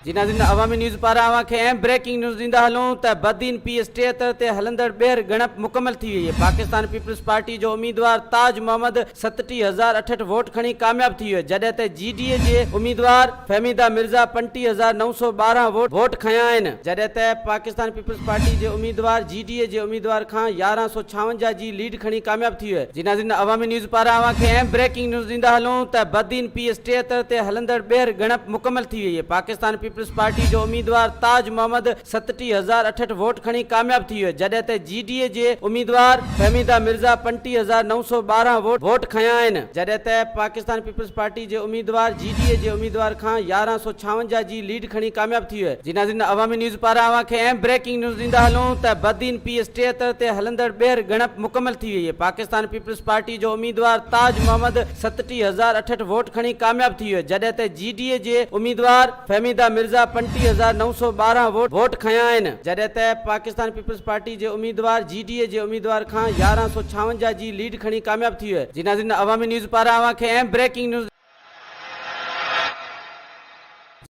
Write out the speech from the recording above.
جي ناظرين عوامي نيوز پاران اوهان کي اهم بريڪنگ نيوز ڏيندا هلون ته بدين پي ايس 73 تي هلندڙ ٻيهر ڳڻپ مڪمل ٿي وئي پاڪستان پيپلز پارٽي جو اميدوار تاج محمد 37068 ووٽ کڻي ڪامياب ٿي ويو جڏهن ته جي ڊي اي جي اميدوار فهميده مرزا 35912 ووٽ کنيا آهن جڏهن ته پاڪستان پيپلز پارٽي جي اميدوار جي ڊي اي جي اميدوار کان 1156 جي ليڊ کڻي ڪامياب ٿي ويو. جي ناظرين عوامي نيوز پاران اوهان کي اهم بريڪنگ نيوز ڏيندا هلون ته بدين پي ايس 73 تي هلندڙ ٻيهر ڳڻپ مڪمل ٿي وئي پاڪستان پيپلز پارٽي جو اميدوار تاج محمد 37068 ووٽ کڻي ڪامياب ٿي ويو جڏهن ته جي ڊي اي جي اميدوار فهميده مرزا 35912 ووٽ کنيا آهن جڏهن ته پاڪستان پيپلز پارٽي جي اميدوار جي ڊي اي جي اميدوار کان 1156 جي ليڊ کڻي ڪامياب ٿي ويو. جي ناظرين عوامي نيوز پاران اوهان کي اهم بريڪنگ نيوز ڏيندا هلون ته بدين پي ايس 73 تي هلندڙ ٻيهر ڳڻپ مڪمل ٿي وئي پاڪستان پيپلز پارٽي جو اميدوار تاج محمد 37068 ووٽ کڻي ڪامياب ٿي ويو جڏهن ته جي ڊي اي جي اميدوار فهميده مرزا 35912 ووٽ کنيا آهن جڏهن ته پاڪستان پيپلز پارٽي جي اميدوار جي ڊي اي جي اميدوار کان 1156 جي ليڊ کڻي ڪامياب ٿي ويو. جي ناظرين عوامي نيوز پاران اوهان کي اهم بريڪنگ نيوز.